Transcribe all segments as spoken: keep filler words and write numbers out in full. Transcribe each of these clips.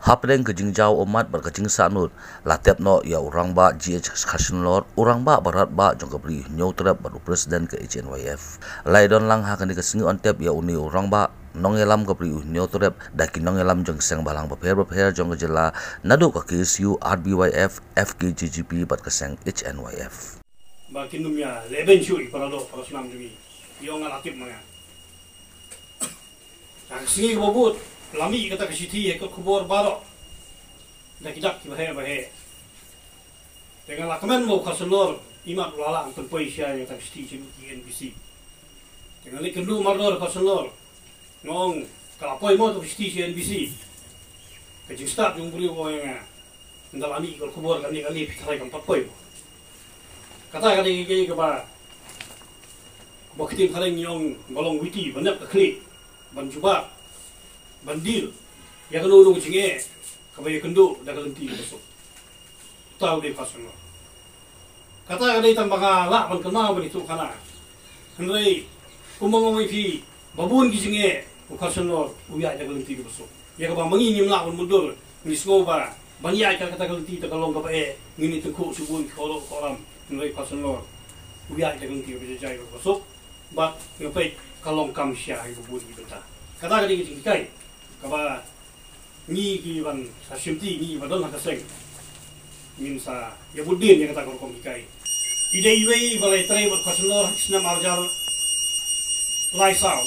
Hapdeng ka jingjaw ummat bad ka jingsahnud, la tep noh ïa u Rangbah G H Kharshon Lor, u Rangbah Baratbah jong ka Bri u Hynñiewtrep bad u President ka H N Y F. La ïadon lang ha kane ka sngi on tep ïa une u Rangbah Nongïalam ka Bri u Hynñiewtrep da ki nongïalam jong ki seng bhalang bapher bapher jong ka jylla, naduh ka K S U, R B Y F, F K J G P bad ka seng H N Y F. Ba kin ym ïa lehbeiñ shuh ïa para doh para snam jong ngi. Ïa nga la tip ma nga. Ka sngi kaba bud la mih kata ka shithi ha ki khubor baroh da ki dak kiba heh ba heh. Te nga la kmen ba u Kharshon Lor imat u la lah ban pynpoi sha ïa kata ka shithi sha ki N B C. Te nga leit kynduh mardor u Kharshon Lor, nga ong ka la poi mo kata ka shithi sha N B C. Ka jingstad jong u briew ka ong ïa nga, ynda la mih ka khubor kane kane phi tharai kam pat poi mo. Kata ka dei kaei kaba, kaba ktien phareng ngi ong ba long witi, ba nep ka khlieh ban jubab, ban deal ïa kano kano ka jingeh kaba ïakynduh da ka lynti kaba suk. Uta u dei u Kharshon Lor. Kata ka dei tang ba nga lah ban kynmaw ban ïathuh khana. Hynrei kumba nga ong ïa phi, ba bun ki jingeh u Kharshon Lor u ïaid da ka lynti kaba suk. Ïa kaba ma ngi ngim lah ban mutdur, ngi sngew ba ban ïaid ka kata ka lynti te ka long kaba eh, ngin ïa tyngkhuh sha bun ki khlawrok khlawram. Hynrei u Kharshon Lor u ïaid da ka lynti kaba jai jai, kaba suk. Bad nga peit ka long kam sha ha kiba bun ki bynta. Kata ka dei ka jinghikai kaba ngi kiban sa shimti, ngi ba don ha ka seng, ngin sa ïa bud dien ïa kata ka rukom hikai. I dei iwei iba la ïatrei bad u Kharshon Lor ha ki snem ar hajar lai saw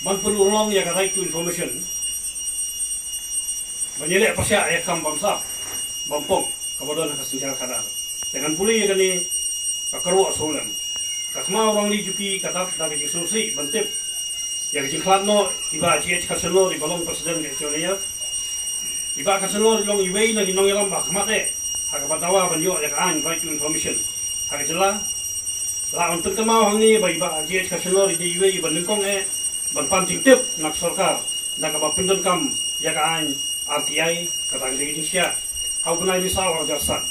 ban pynurlong ïa ka right to information, ban ïaleh pyrshah ïa ka kam bamsap bampong kaba don ha ka synshar khadar. Te ngan pule ïa kane ka kyrwoh sawlem. Ka Khmaw Rangli Juki ka dap da ka jingsngewsih ban tip ïa ka jingkhlad noh i Bah G H Kharshon Lor iba long President ka H N Y F. I Bah Kharshon Lor i long iwei na ki nongïalam ba khmat eh ha kaba dawa ban ïoh ïa ka aiñ Right to Information ha ka jylla. Lah ban pynkynmaw hangne ba i Bah G H Kharshon Lor i dei iwei iba nyngkong eh ban pan jingtip na ka sorkar da kaba pyndonkam ïa ka aiñ R T I, kata ka dei ka jingshah ha u bnai Risaw ar hajar san.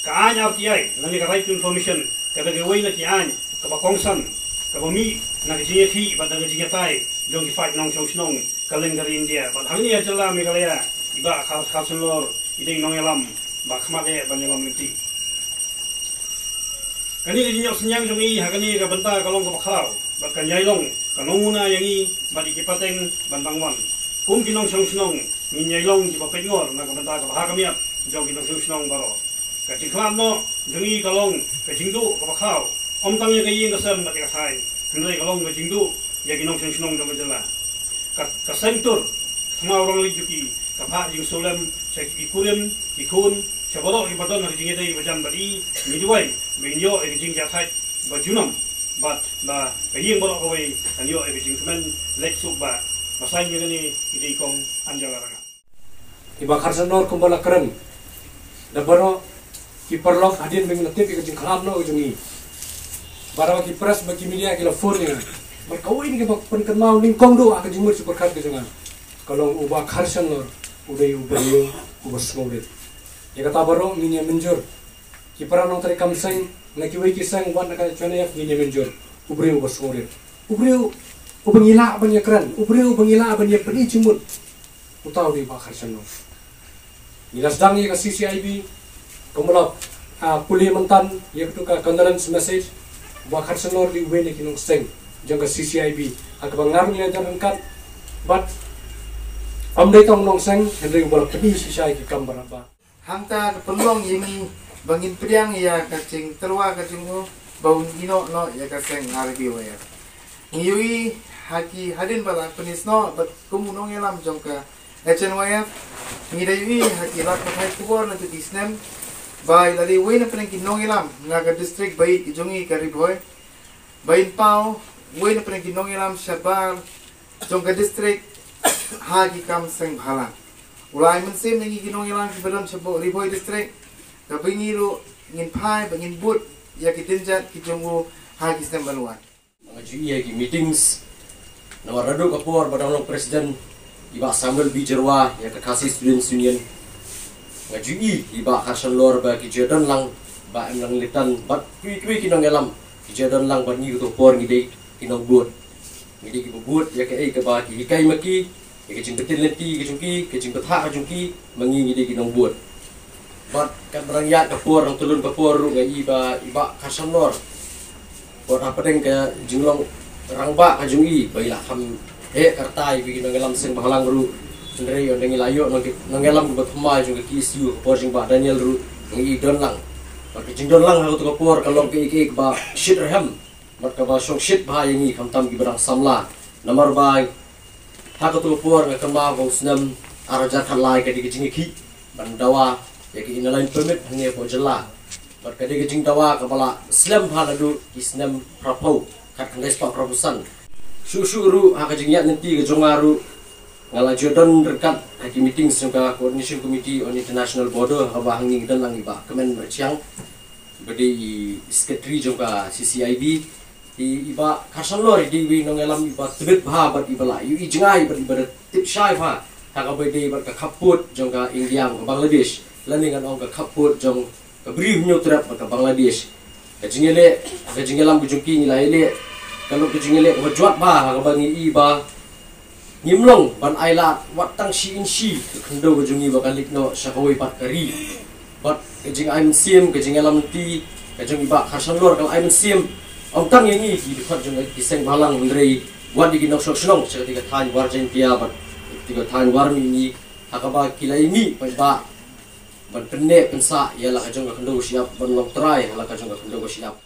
Ka aiñ R T I lane ka Right to Information ka dei kawei na ki aiñ kaba kongsan, kaba mih na ka jingïakhih bad na ka jingïatai jong ki paid nongshong shnong kylleng ka ri India. Bad hangne ha jylla Meghalaya, i Bah Khar-, Kharshon Lor i dei nongïalam ba khmat eh ban ïalam lynti. Kane ka jingïoh synñiang jong i ha kane ka bynta ka long kaba khraw bad kan ïai long ka nongmuna ïa ngi bad ïa ki pateng ban dang wan. Kum ki nongshong shnong ngin ïai long kiba peit ngor na ka bynta kaba ha khmat jong ki nongshong shnong baroh. Ka jingkhlad noh jong i ka long ka jingduh kaba khraw, ym tang ïa ka ïing ka sem bad ïa ka thaiñ, hynrei ka long ka jingduh ïa ki nongshong shnong jong ka jylla. Ka, ka seng tur Khmaw Rangli Juki ka phah jingsngewlem sha ki kurim ki khun, sha baroh kiba don ha ka jingïadei ba jan bad i. Ngi duwai ba ngin ïoh ïa ka jingïathait ba junom bad ba ka ïing baroh kawei kan ïoh ïa ka jingkmen leit suk ba. Ba saiñ ïa kane i dei i Kong Anjala Rangad. I Bah Kharshon Lor kumba la kren da baroh ki paralok hadien ba ngi la tip ïa ka jingkhlad noh ka jong i. Baroh ki press bad ki media ki la phone ïa nga. Bad kawei na kiba pynkynmaw nyngkong duh ha ka jingmut jingpyrkhat ka jong nga ka long u Bah Kharshon Lor u dei u briew uba sngewrit. Ïa kata baroh ngin ïa mynjur. Ki para nongtrei kam seng na kiwei ki seng wat na ka H N Y F ngin ïa mynjur. U briew uba sngewrit, u briew uba ngi lah ban ïa kren, u briew uba ngi lah ban ïa pyni jingmut. Uta u dei u Bah Kharshon Lor. Ngi la sdang ïa ka C C I B, kumba la, ah, pule mynta ïa katu ka condolence message. U Bah Kharshon Lor u dei uwei na ki nongseng jong ka C C I B ha kaba nga ruh nga la ïaid ryngkat. Bad ym dei tang nongseng, hynrei uba la pyni shisha ïa ki kam ba radbah. Hangta ka pynlong ïa ngi ba ngin pdiang ïa ka jingtyrwa ka jong u ba un ïehnoh noh ïa ka seng R B Y F. Ngi ïohi ha ki hadien ba la pyni snoh bad kum u nongïalam jong ka H N Y F, ngi da ïohi ha ki lad pathai khubor na ki snem ba i la dei uwei na pdeng ki nongïalam na ka district ba ïeit ka jong ngi ka Ri Bhoi, ba in paw uwei na pdeng ki nongïalam shabar jong ka district ha ki kam seng bhalang. U la ai mynsiem ïa ngi ki nongïalam kiba don shapoh Ri Bhoi district, kaba ngi ruh ngin phai ba ngin bud ïa ki dynjat ki jong u ha ki snem ban wan. Nga ju ïa ki meetings namar naduh ka por ba dang long president i Bah Samuel B Jyrwa ïa ka Khasi Students Union. Nga ju i Bah Kharshon Lor ba ki ju don lang, Bah Emlang Litan bad kiwei kiwei ki nongïalam ki ju don lang bad ngi, kato ka por ngi dei ki nongbud. Ngi dei kiba bud ïa kaei kaba ki hikai ma ki, Ka jingpynlynti ka jong ki, ka jingbthah ka jong ki, ma ngi ngi dei ki nongbud. Bad katba dang ïaid ka por, dang tylli ka por ruh nga i ba i Bah Kharshanlor, bad hapdeng ka jinglong rangbah ka jong i ba i la kham heh kyrta ïa ki nongïalam seng bhalang ruh. Hynrei ynda ngi la ïoh nong, nongïalam ba thymmai jong ka K S U ha ka por jong Bah Daniel ruh ngi i don lang. Bad ka jingdon lang ha kato ka por ka long kaei kaei kaba shit rhem bad kaba shongshit bha ïa ngi khamtam kiba dang samla. Namar ba ha kato ka por nga kynmaw ba u snem ar hajar khatlai ka dei ka jingïakhih ban dawa ïa ka Inner Line Permit hangne hapoh jylla. Bad ka dei ka jingdawa kaba la slem bha naduh ki snem phraphew, khatkhyndai spah phraphew san. Shuh shuh ruh ha ka jingïaid lynti ka jong nga ruh nga la ju don ryngkat ha ki meeting jong ka Coordination Committee on International Border, ha kaba hangne ngi don lang i Bah Kmen Marchiang ba dei i secretary jong ka C C I B. I, i Bah Kharshanlor i dei iwei i nongïalam iba tbit bha bad iba la ïohi jngai bad iba da tip shai bha ha kaba ïadei bad ka khappud jong ka India bad ka Bangladesh, lane ngan ong ka khappud jong ka Bri u Hynñiewtrep bad ka Bangladesh. Ka jingïaleh, ka jingïalam ka jong ki ngi la ïaleh, ka long ka jingïaleh kaba jwat bha ha kaba ngi i ba ngim long ban ailad wat tang shi inshi ka khyndew ka jong ngi ba kan leit noh sha kawei pat ka ri. Bad ka jingai mynsiem, ka jingïalam lynti ka jong i Bah Kharshanlor ka la ai mynsiem ym tang ïa ngi ki dkhot jong ki seng bhalang, hynrei wat ïa ki nongshong shnong sha kata ka thaiñ War Jaiñtia bad kata ka thaiñ War Mihngi, ha kaba ki la ïa ngi paidbah ban pynneh pynsah ïa la ka jong ka khyndew ka shyiap, ban long trai ha la ka jong ka khyndew ka shyiap.